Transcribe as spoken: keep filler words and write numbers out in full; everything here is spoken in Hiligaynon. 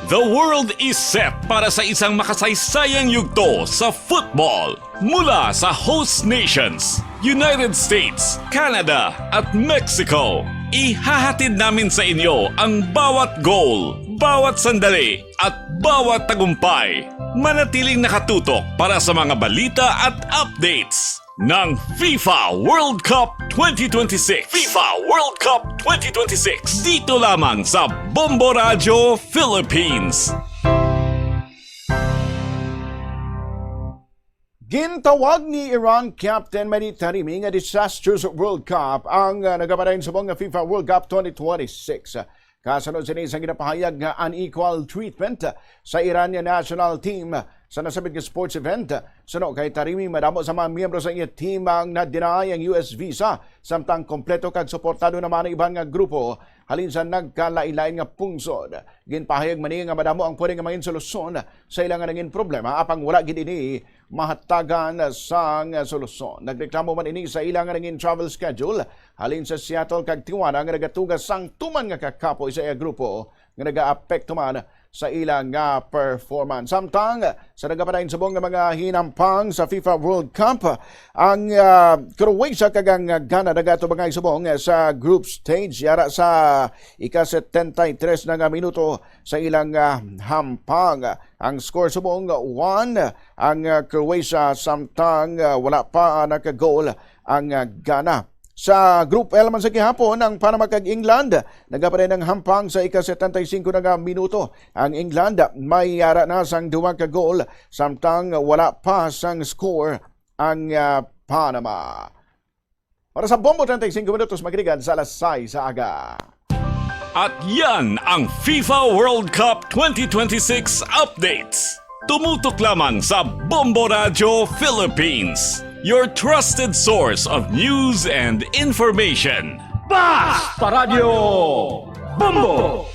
The world is set para sa isang makasaysayang yugto sa football. Mula sa host nations, United States, Canada, at Mexico, ihahatid namin sa inyo ang bawat goal, bawat sandali, at bawat tagumpay. Manatiling nakatutok para sa mga balita at updates ng FIFA World Cup twenty twenty-six. FIFA World Cup twenty twenty-six. Dito lamang sa Bombo Radyo Philippines. Gintawag ni Iran Captain Mehdi Taremi nga disastrous World Cup ang, ah, nagapadayon subong nga FIFA World Cup twenty twenty-six. Kasunod sini sa ginapahayag nga unequal treatment sa Iran nga national team sa nasabit nga sports event. Suno kay Taremi, madamo sa mga miyembro sa iya team ang na-deny ang U S visa, samtang kompleto kag suportado naman ang iban nga grupo halin sa nagkalain-lain nga pungsod. Ginpahayag man niya nga madamo ang pwede nga mangin solusyon sa ila nga nangin problema, apang wala gid ini mahatagan sang solusyon. Nagreklamo man ini sa ila nga nangin travel schedule halin sa Seattle kag Tijuana nga nagatuga sang tuman nga kakapoy sa iya grupo nga nagaapekto man sa ila nga performance. Samtang sa nagapadayon subong nga mga hinampang sa FIFA World Cup, ang, ah, Croatia kag ang Ghana nagatubangay subong sa group stage yara sa ika-setenta y tres na nga minuto sa ilang, ah, hampang. Ang score subong one ang, ah, Croatia, samtang, ah, wala pa, ah, naka-goal ang, ah, Ghana. Sa Group L man sa gihapon, ang Panama kag England nagapadayon ang hampang sa ika-setenta y singko na nga minuto. Ang England may yara na sang duha ka goal, samtang wala pa sang score ang, ah, Panama. Para sa Bombo, treinta y cinco minutos magiligan sa alas sais sa aga. At yan ang FIFA World Cup twenty twenty-six updates. Tumutok lamang sa Bombo Radyo Philippines, your trusted source of news and information. Basta Radyo Bombo!